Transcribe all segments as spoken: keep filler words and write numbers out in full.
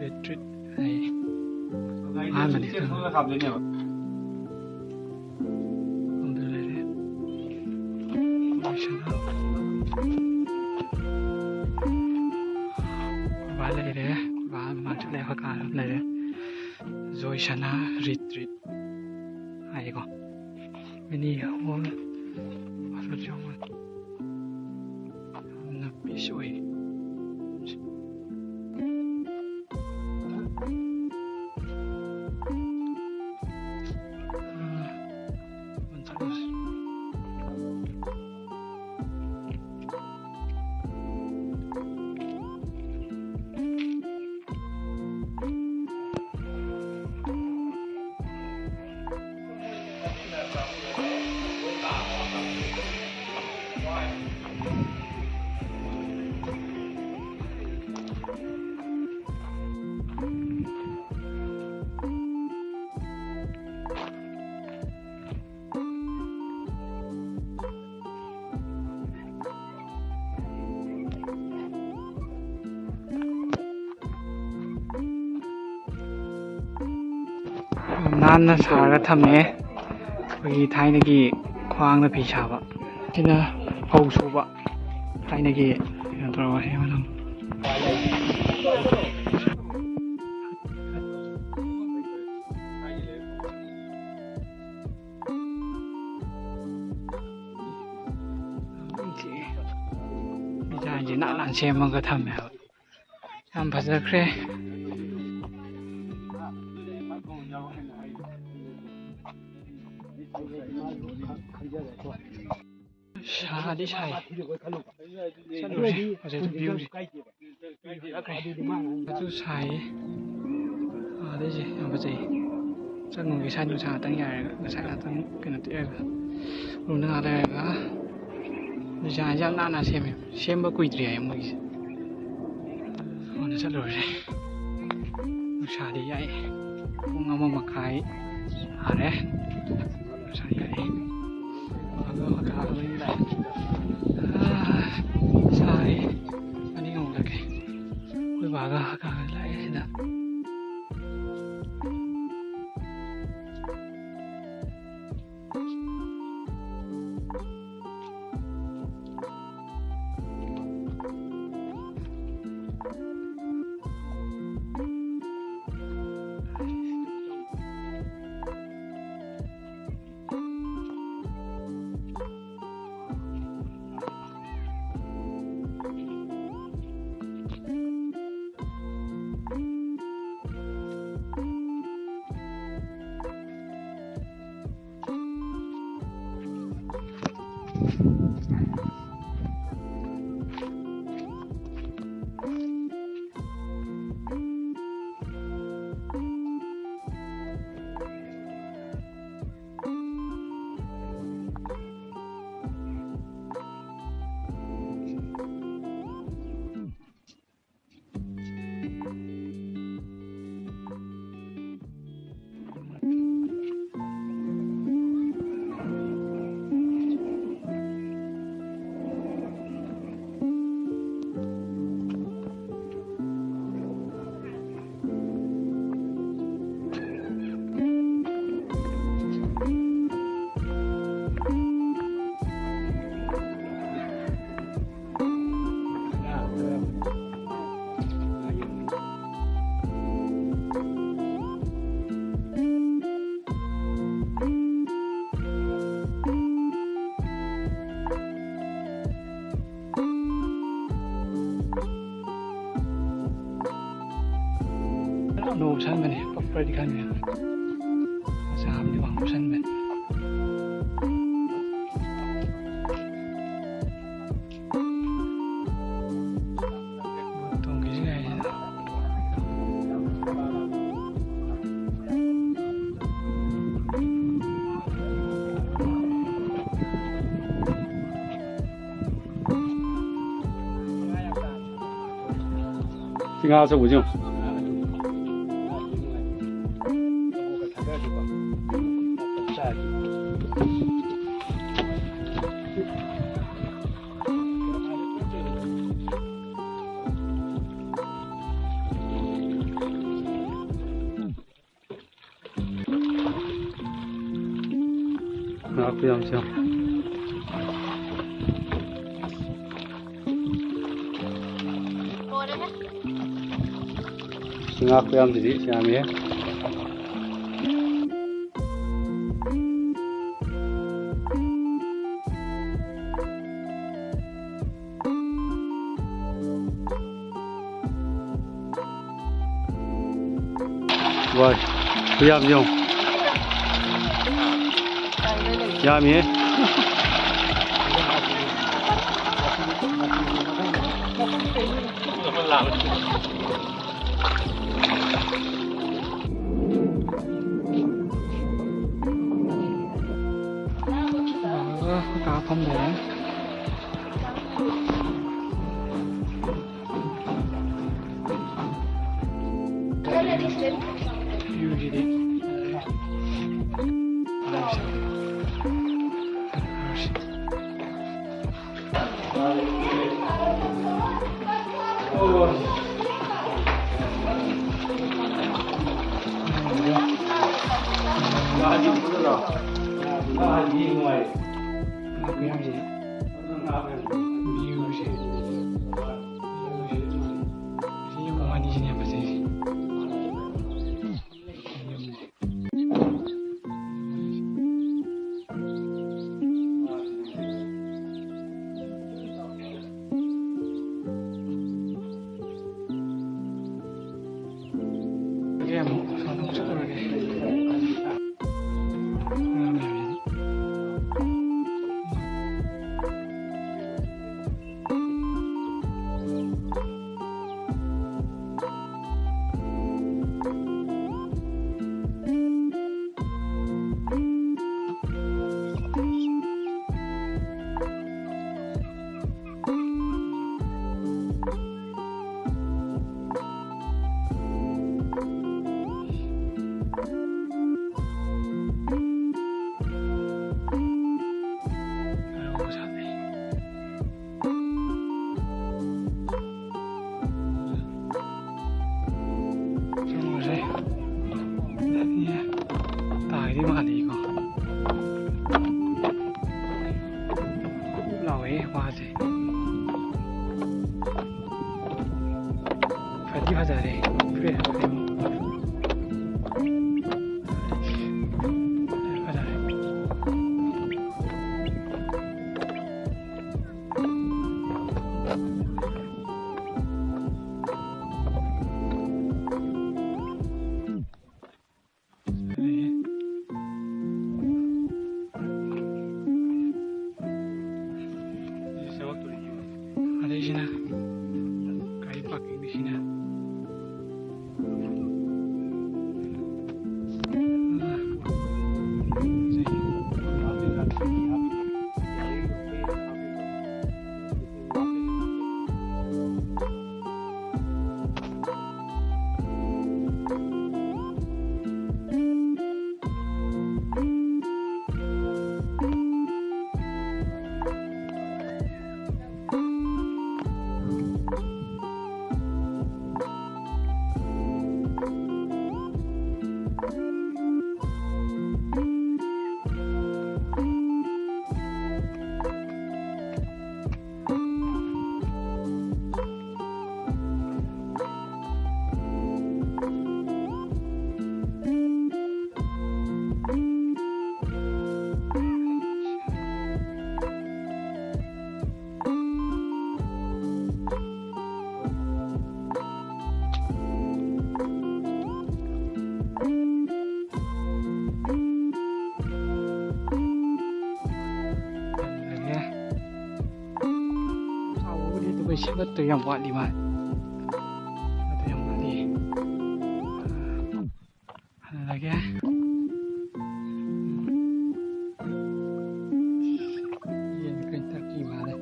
Retreat ꯍꯥꯏꯌꯦ꯫ ꯑꯍꯥꯟꯕꯅꯤ ꯈꯪꯉꯦ꯫ ꯑꯗꯨ ꯂꯩꯔꯦ꯫ ꯕꯕꯥ ꯂꯩꯔꯦ꯫ ꯕꯕꯥ ꯃꯃꯥꯡ ꯆꯠꯂꯦ꯫ ꯑꯩꯈꯣꯏ ꯀꯥ ꯑꯗꯨꯝ ꯂꯩꯔꯦ꯫ ꯖꯣꯏꯁꯅꯥ ꯔꯤꯇ꯭ꯔꯤꯠ ꯍꯥꯏꯌꯦꯀꯣ꯫ ꯃꯤꯅꯤ ꯍꯣꯜ꯫ ꯌꯥꯝꯅ ꯄꯤꯁ ꯑꯣꯏ꯫ ꯅꯥꯟꯅ ꯁꯥꯔꯒ ꯊꯝꯃꯦ꯫ ꯑꯩꯈꯣꯏꯒꯤ ꯊꯥꯏꯅꯒꯤ ꯈ꯭ꯋꯥꯡꯗ ꯐꯤ ꯁꯥꯕ꯫ ꯁꯤꯅ ꯐꯧ ꯁꯨꯕ꯫ ꯊꯥꯏꯅꯒꯤ ꯀꯩꯅꯣ ꯇꯧꯔꯒ ꯁꯦꯝꯕꯗꯣ꯫ ꯗꯤꯖꯥꯏꯟꯁꯦ ꯅꯥꯟ ꯅꯥꯟ ꯁꯦꯝꯃꯒ ꯊꯝꯃꯦ ꯍꯥꯏꯕ꯫ ꯌꯥꯝ ꯐꯖꯈ꯭ꯔꯦ꯫ ꯁꯥꯗꯤ ꯁꯥꯏ꯫ ꯆꯠꯂꯨꯔꯁꯤ꯫ ꯍꯧꯖꯤꯛ ꯚ꯭ꯌꯨꯁꯦ꯫ ꯑꯗꯨ ꯁꯥꯏꯌꯦ꯫ ꯑꯥꯗꯩꯁꯦ ꯌꯥꯝ ꯐꯖꯩ꯫ ꯆꯪꯉꯨꯒꯦ꯫ ꯁ꯭ꯋꯥꯏ ꯅꯨꯡꯁꯥ ꯉꯥꯛꯇꯪ ꯌꯥꯏꯔꯒ, ꯉꯁꯥꯏ ꯉꯥꯛꯇꯪ ꯀꯩꯅꯣ ꯇꯧꯔꯒ, ꯔꯨꯝꯗ ꯉꯥꯏꯍꯥꯛ ꯂꯩꯔꯒ ꯗꯤꯖꯥꯏꯟꯁꯦ ꯌꯥꯝ ꯅꯥꯟꯅ ꯁꯦꯝꯃꯦ꯫ ꯁꯦꯝꯕ ꯀꯨꯏꯗ꯭ꯔꯤ ꯍꯥꯏꯌꯦ ꯃꯣꯏꯒꯤꯁꯦ꯫ ꯍꯥꯟꯅ ꯆꯠꯂꯨꯔꯁꯦ꯫ ꯅꯨꯡꯁꯥꯗꯤ ꯌꯥꯛꯑꯦ꯫ ꯄꯨꯡ ꯑꯃ ꯃꯈꯥꯏ ꯇꯥꯔꯦ꯫ ꯅꯨꯡꯁꯥ ꯌꯥꯛꯑꯦ꯫ ꯑꯗꯣ ꯍꯜꯂꯛꯑꯕꯅꯤꯅ, ꯑꯥ, ꯁꯥꯏ꯫ ꯃꯅꯤꯡ ꯑꯃꯨꯛ ꯂꯥꯛꯀꯦ꯫ ꯑꯩꯈꯣꯏ ꯕꯥꯒ ꯂꯥꯛꯑꯦ ꯁꯤꯗ꯫ ꯅꯣꯛ ꯁꯟꯕꯅꯦ ꯄꯛꯄ꯭ꯔꯗꯤ ꯈꯪꯗꯦ꯫ ꯃꯆꯥ ꯑꯃꯗꯤ ꯋꯥꯡ ꯁꯟꯕꯅꯦ꯫ ꯇꯣꯡꯈꯤꯁꯤ ꯍꯥꯏꯁꯤꯅ꯫ ꯁꯤ ꯉꯥ ꯑꯆꯧꯕꯁꯤ ꯌꯦꯡꯉꯨ꯫ ꯉꯥꯛꯄ ꯌꯥꯝ ꯁꯤ ꯌꯦꯡꯉꯣ꯫ ꯁꯤ ꯉꯥꯛꯄ ꯌꯥꯝꯁꯤꯗꯤ ꯁꯤ ꯌꯥꯝꯃꯤꯍꯦ꯫ ꯋꯥꯏ, ꯈꯨꯌꯥꯝ ꯌꯦꯡꯉꯨ꯫ ꯌꯥꯝꯃꯤꯍꯦ꯫ ꯑꯩꯈꯣꯏ ꯀꯥ ꯐꯝ ꯂꯩꯔꯦ꯫ ꯚ꯭ꯌꯨꯁꯤꯗꯤ ꯚ꯭ꯌꯨꯁꯦ꯫ ꯁꯤ ꯌꯨꯝ ꯑꯅꯤꯁꯤꯅꯦ ꯐꯖꯩꯁꯦ꯫ ꯑꯃꯨꯛ ꯁꯣꯝꯗ ꯑꯃꯨꯛ ꯆꯠꯂꯨꯔꯒꯦ꯫ ꯈ꯭ꯔꯦ ꯍꯥꯏꯕꯅꯦ꯫ ꯐꯖꯔꯦ꯫ ꯑꯗꯩꯁꯤꯅ ꯒꯥꯔꯤ ꯄꯥꯔꯀꯤꯡꯒꯤꯁꯤꯅ꯫ ꯆꯥꯎꯕꯕꯨꯗꯤ ꯑꯗꯨꯒ ꯁꯦꯝꯒꯠꯇꯣꯏ ꯌꯥꯝ ꯋꯥꯠꯂꯤ ꯃꯥꯜꯂꯦ꯫ ꯑꯗꯨ ꯌꯥꯝ ꯋꯥꯠꯂꯤ꯫ ꯍꯜꯂꯒꯦ꯫ ꯌꯦꯟ ꯀꯩ ꯇꯔꯀꯤ ꯃꯥꯜꯂꯦ꯫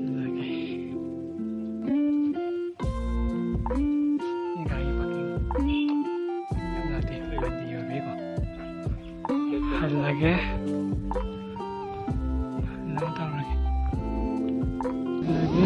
ꯍꯜꯂꯒꯦ꯫ ꯒꯥꯔꯤ ꯄꯥꯔꯀꯤꯡ ꯌꯥꯝ ꯂꯥꯞꯇꯦ, ꯒꯥꯔꯤ ꯌꯧꯔꯦꯀꯣ꯫ ꯍꯜꯂꯒꯦ꯫ ꯍꯜꯂꯒ ꯇꯧꯔꯒꯦ꯫ ꯍꯜꯂꯒꯦ꯫